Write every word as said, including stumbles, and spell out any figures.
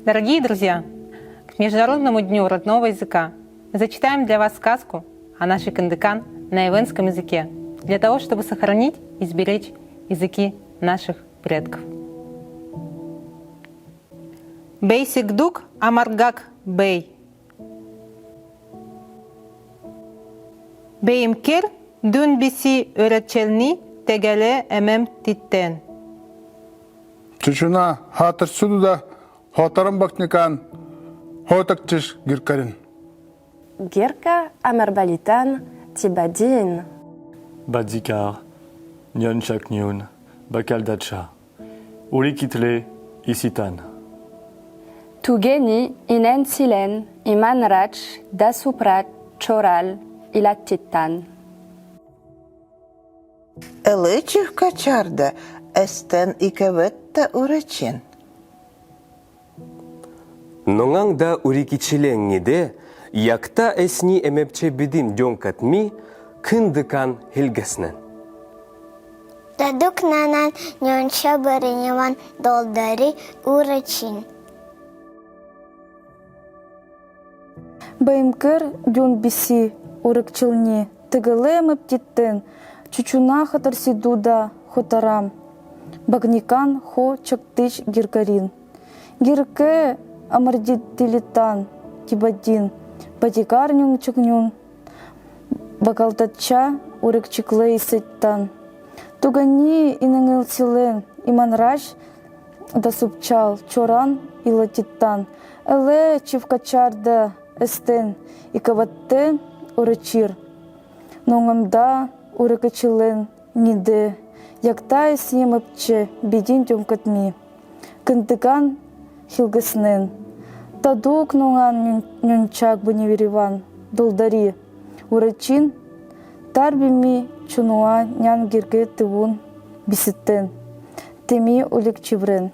Дорогие друзья, к Международному дню родного языка мы зачитаем для вас сказку о нашей Кындыкан на эвенском языке, для того, чтобы сохранить и сберечь языки наших предков. Бейсигдук Амаргак бей. Бейимкер дун биси уретчелни тегеле эмем титтен. Чучуна хатырсидуда хотарам багникан хотокчиш гиркерин. Гирка Амарбалитан Тибадин. Бадикар нёнчакнюн бакалдача урикитле иситан. Тугени инэн силэн иманрач дасупрач чорал илатчитан. Элэ чивкачарда эстэн икеведта уречин. Нуҥан да урикичилэн нидэ якта эсни эмэпче бидин дёнкатми Кындыкан хилгэснэн. Тадук нанан нёнча бырини ван долдари уречин. Бейимкер дун биси уретчелни тегеле эмем титтен, чучуна хатырсидуда хотарам багникан хотокчиш гиркерин. Гирке Амарбалитан Тибадин бадикар нёнчакнюн бакалдача урекчикле иситан. Тугени инэн силэн иманрач дасупрач чорал илатчитан. Элэ чивкачарда эстэн икеведта уречир. Нуҥан да урикичилэн нидэ якта эсни эмэпче бидин дёнкатми Кындыкан хилгэснэн. Тадук нуҥан нёнчак быни вири ван долдари уречин. Тарбими чунуа нян гирке тывун биситэн. Теми улик чибрен.